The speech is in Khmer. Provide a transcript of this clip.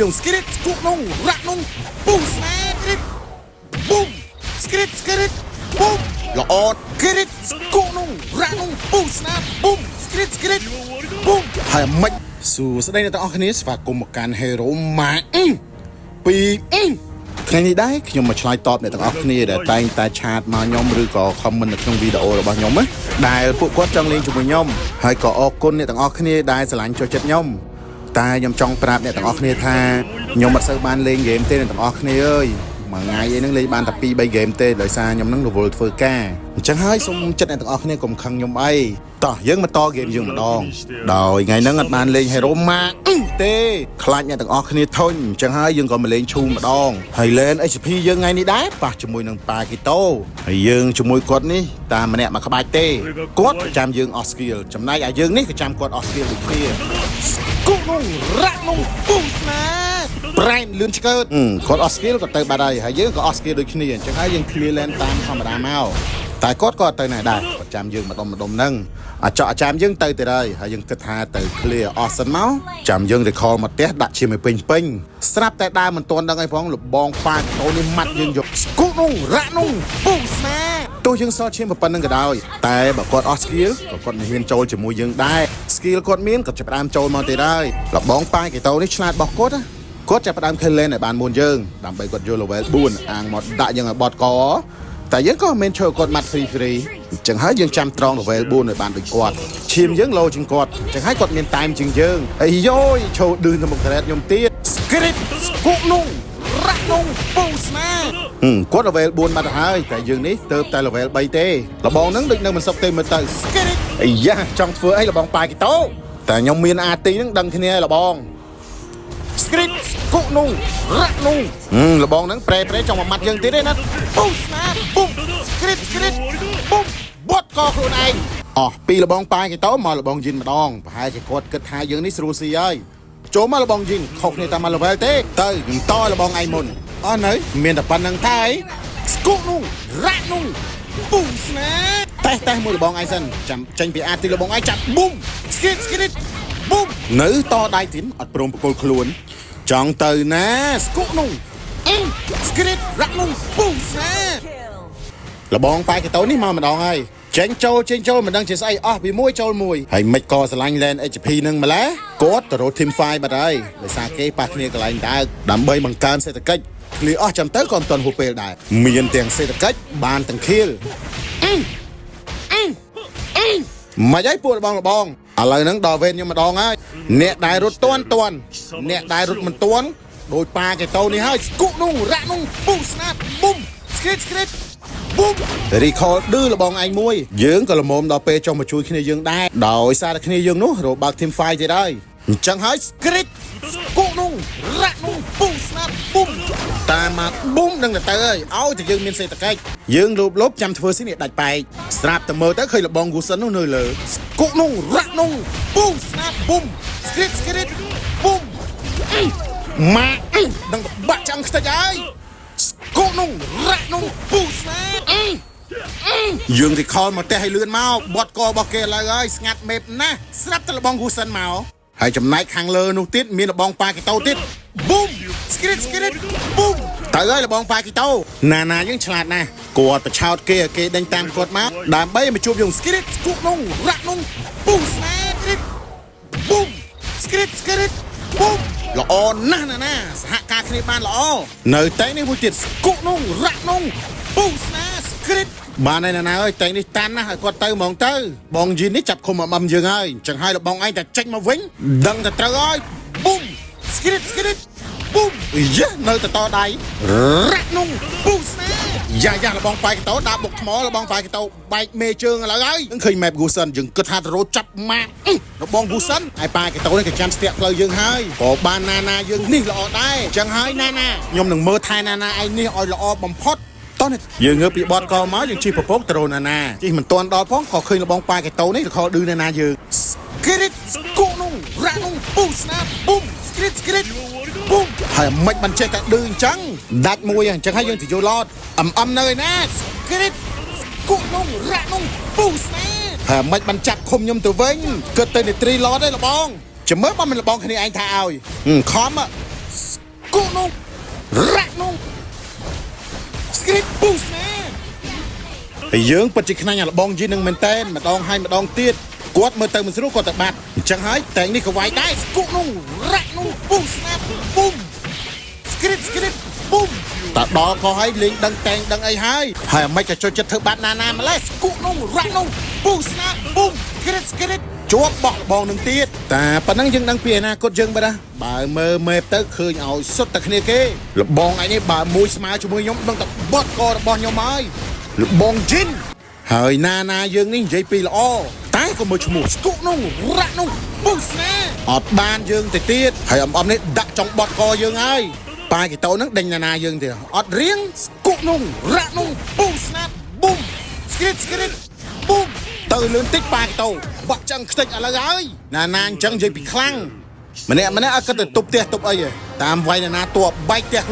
យស្គ្រីតស្គូនោះរ៉ាក់នោះពូស្នេគ្រីតប៊ុំស្គ្រីតស្គ្រីតប៊ុំល្អគ្រីតស្គូនោះរ៉ាក់នោះពូស្នេប៊ុំស្គ្រីតស្គ្រីតប៊ុំហើយមិនសួស្តីអ្នកទាំងអស់គ្នាស្វាគមន៍មកកាន់ Hero ម៉ាពីថ្ងៃនេះដែរខ្ញុំមកឆ្លើយតបអ្នកទាំងអស់គ្នាដែលតែងតែchat មកខ្ញុំឬក៏ comment នៅក្នុងវីដេអូរបស់ខ្ញុំណាដែលពួកគាត់ចង់លេងជាមួយខ្ញុំហើយក៏អរគុណអ្នកទាំងអស់គ្នាដែលស្រឡាញ់ចូលចិត្តខ្ញុំតែខ្ញុំចង់ប្រាប់អ្នកទាំងអស់គ្នាថាខ្ញុំអត់សូវបានលេងហ្គេមទេអ្នកទាំងអស់គ្នាអើយមួយថ្ងៃអីហ្នឹងលេងបានតែ2 3ហ្គេមទេដោយសារខ្ញុំហ្នឹងរវល់ធ្វើការអញ្ចឹងហើយសូមចិត្តអ្នកទាំងអស់គ្នាកុំខឹងខ្ញុំអីតោះយើងមកតហ្គេមយើងម្ដងដោយថ្ងៃហ្នឹងអត់បានលេង Hero ម៉ាទេខ្លាចអ្នកទាំងអស់គ្នាធុញអញ្ចឹងហើយយើងក៏មកលេងឈូម្ដងហើយ lane HP យើងថ្ងៃនេះដែរប៉ះជាមួយនឹងប៉ាគីតូហើយយើងជាមួយគាត់នេះតាមម្នាក់មកក្បាច់ទេគាត់ចាំយើងអស់ skill ចំណែកឯយើងនេះក៏ចាំគាត់អស់ skill ដូចគ្នាគូនោះរ៉ាក់នោះពូស្នាប្រែនលឿនឆ្កើតគាត់អស់ skill ក៏ទៅបាត់ហើយហើយយើងក៏អស់ skill ដូចគ្នាអញ្ចឹងហើយយើង clear lane តាមធម្មតាមកតែគាត់ក៏អត់ទៅណាដែរគាត់ចាំយើងម្ដុំម្ដុំហ្នឹងអាចកចាំយើងទៅទៀតហើយហើយយើងគិតថាទៅ clear អស់សិនមកចាំយើង recall មកផ្ទះដាក់ឈាមឲ្យពេញពេញស្រាប់តែដើរមិនទាន់ដឹងអីផងលបងប៉ាតូនេះម៉ាត់យើងយកស្គូនោះរ៉ាក់នោះពូស្នាទោះយើងសល់ឈាមប៉ុណ្្នឹងក៏ដោយតែបើគាត់អស់ skill ក៏គាត់មិនហ៊ានចូលជាមួយយើងដែរ skill គាត់មានក៏ចាប់ផ្ដើមចូលមកទៀតហើយលបងប៉ាកេតូនេះឆ្លាតរបស់គាត់ណាគាត់ចាប់ផ្ដើម kill lane ឲ្យបានមុនយើងដើម្បីគាត់យក level 4អាងមកដាក់យើងឲ្យបត់កតែយើងក៏មិនមែនឈើគាត់ម៉ាត់ free free អញ្ចឹងហើយយើងចាំត្រង់ level 4ឲ្យបានដូចគាត់ឈាមយើងលោជាងគាត់អញ្ចឹងហើយគាត់មានតែមជាងយើងអីយយឈោឌឺនៅមុខការ៉េតខ្ញុំទៀត script ស្គូនោះរ៉ាក់នោះពូស្នាគាត់ level 4បាត់ទៅហើយតែយើងនេះទៅតែ level 3ទេលបងហ្នឹងដូចនៅមិនសុខទេមើលទៅ script អាយ៉ាចង់ធ្វើអីលបងប៉ាគីតូតែខ្ញុំមានអាទីហ្នឹងដឹងគ្នាហើយលបង script គូនោះរ៉ាក់នោះលបងហ្នឹងប្រែប្រែចង់មកម៉ាត់យើងទៀតទេណាពូស្នាពុំ script script ពុំបត់កខ្លួនឯងអស់ពីលបងប៉ាគេតោមកលបងយិនម្ដងប្រហែលជាគាត់គិតថាយើងនេះស្រួលស៊ីហើយចូលមកលបងយិនខុសគ្នាតាមមួយ level ទេទៅខ្ញុំតលបងឯងមុនអស់នៅមានតែប៉ុណ្្នឹងតែស្គូនោះរ៉ាក់នោះពូស្នាតេះតេះមួយលបងឯងសិនចាំចេញពីអាទីលបងឯងចាប់ប៊ុំ script script ប៊ុំនៅតដៃទីមអត់ព្រមប្រគល់ខ្លួនចង់ទៅណាស្គុនោះអឺ script រ៉ាក់នោះពូស្នាលបងប៉ែកតូនេះមកម្ដងហើយចេញចូលចេញចូលមិនដឹងជាស្អីអស់ពីមួយចូលមួយហើយមិនក៏ស្រឡាញ់ lane HP នឹងម្ល៉េះគាត់ទៅរក team fight បាត់ហើយដោយសារគេប៉ះគ្នាកន្លែងដើកដើម្បីបង្កើនសេដ្ឋកិច្ចឃ្លីអស់ចាំទៅក៏មិនទាន់ហួសពេលដែរមានទាំងសេដ្ឋកិច្ចបានទាំងខៀលមិនអីពួកលបងលបងឥឡូវហ្នឹងដល់វេនខ្ញុំម្ដងហើយអ្នកដែលរត់តាន់តាន់អ្នកដែលរត់មិនតាន់ដោយប៉ាកេតូនេះហើយស្គុនោះរ៉ាក់នោះពុះស្នាប៊ុំស្គ្រីតស្គ្រីតប៊ុំ recall ឌឺលបងឯងមួយយើងក៏ល្មមដល់ពេលចុះមកជួយគ្នាយើងដែរដោយសារតែគ្នាយើងនោះរបើក team fight ទៀតហើយអញ្ចឹងហើយ script ស្គុនោះរ៉ាក់នោះពុះស្នាប៊ុំតាមមកប៊ុំនឹងទៅហើយឲ្យតែយើងមានសេដ្ឋកិច្ចយើងលូបលូបចាំធ្វើស៊ីនេះដាច់បែកស្រាប់តែមើលទៅឃើញលបងគូសិននោះនៅលើស្គុនោះរ៉ាក់នោះពុះស្នាប៊ុំ script script ប៊ុំម៉ានឹងបាក់ចាំងខ្ទេចហើយស្គុនោះរ៉ាក់នោះពុះស្នាយើង recall មកផ្ទះឲ្យលឿនមកបត់ករបស់គេឥឡូវហើយស្ងាត់មេបណាស់ស្រាប់តែលបងគូសិនមកហើយចំណែកខាងលើនោះទៀតមានលបងប៉ាគីតូទៀតប៊ុំ script script ប៊ុំទៅហើយលបងប៉ាគីតូណាណាយើងឆ្លាតណាស់គាត់ប្រឆោតគេឲ្យគេដេញតាមគាត់មកដើម្បីមកជួបយើង script ស្គុកនោះរ៉ាក់នោះពុះស្នា script ប៊ុំ script script ប៊ុំល្អណាស់ណាណាសហការគ្នាបានល្អនៅតែនេះមួយទៀតស្គុកនោះរ៉ាក់នោះពុះស្នា script បានហើយណាណាអើយតែនេះតាន់ណាស់ឲ្យគាត់ទៅហ្មងទៅបងយីននេះចាប់ឃុំអំយើងហើយអញ្ចឹងហើយលបងឯងតែចេញមកវិញដឹងតែត្រូវហើយប៊ុំ script script ប៊ុំយ៉ានៅតែតដៃរ៉ាក់នោះពុះស្នាយ៉ាយ៉ាលបងប៉ៃកតោដាក់បុកថ្មលបងប៉ៃកតោបែកមេជើងឥឡូវហើយនឹងឃើញ map Gusion យើងគិតថាទៅរត់ចាប់ម៉ាក់លបង Gusion ហើយប៉ាកតោនេះក៏ចាំស្ទាក់ផ្លូវយើងហើយក៏បានណាណាយើងនេះល្អដែរអញ្ចឹងហើយណាណាខ្ញុំនឹងមើលថែណាណាឯងនេះឲ្យល្អបំផុតតោះនេះយើងងើបពីបតកមកយើងជិះពពកទៅរណាណាជិះមិនទាន់ដល់ផងក៏ឃើញលបងប៉ាកេតូនេះខលឌឺណាណាយើង script ស្គូនោះរ៉ាក់នោះពុះស្នាប៊ុំ script script ប៊ុំហើយមិនបានចេះតែឌឺអញ្ចឹងដាច់មួយអញ្ចឹងហើយយើងទៅយកឡតអឹមអឹមនៅឯណា script ស្គូនោះរ៉ាក់នោះពុះស្នាហើយមិនបានចាប់ឃុំខ្ញុំទៅវិញគិតទៅនេត្រីឡតឯងលបង ចាំមើលបើមិនលបងគ្នាឯងថាឲ្យខំ ស្គូនោះរ៉ាក់នោះស្គ្រីតពូស្នាហើយយើងពិតជាខ្នាញ់អាលបងយីនឹងមែនតែនម្ដងហើយម្ដងទៀតគាត់មើលទៅមិនស្រួលគាត់ទៅបាត់អញ្ចឹងហើយតែងនេះក៏វាយដែរស្គូនោះរ៉ាក់នោះពូស្នាប៊ុំស្គ្រីតស្គ្រីតប៊ុំតើដល់ក៏ហើយលេងដឹងតែងដឹងអីហើយហើយអាម៉េចក៏ចូលចិត្តធ្វើបាត់ណាណាម្លេះស្គូនោះរ៉ាក់នោះពូស្នាប៊ុំស្គ្រីតស្គ្រីតជាប់បោះលបងនឹងទៀតតាប៉ុណ្ណឹងយើងដឹងពីអនាគតយើងបាត់ណាបើមើលមេបទៅឃើញឲ្យសុទ្ធតែគ្នាគេលបងឯនេះបើមួយស្មើជាមួយខ្ញុំដឹងតែបត់ករបស់ខ្ញុំហើយលបងជីនហើយណាណាយើងនេះនិយាយពីល្អតែក៏មើលឈ្មោះស្គុនោះរ៉ាក់នោះបុស្នាអត់បានយើងទៅទៀតហើយអំអំនេះដាក់ចង់បត់កយើងហើយប៉ាគីតូហ្នឹងដេញណាណាយើងទៀតអត់រៀងស្គុនោះរ៉ាក់នោះបុស្នាប៊ុំស្គ្រីតស្គ្រីតប៊ុំទៅលឿនតិចប៉ាគីតូបាក់ចឹងខ្ទេចឥឡូវហើយណាណាអញ្ចឹងនិយាយពីខ្លាំងម្នាក់ម្នាក់អត់គិតទៅទប់ផ្ទះទប់អីទេតាមវាយណាណាតួបែកផ្ទះ។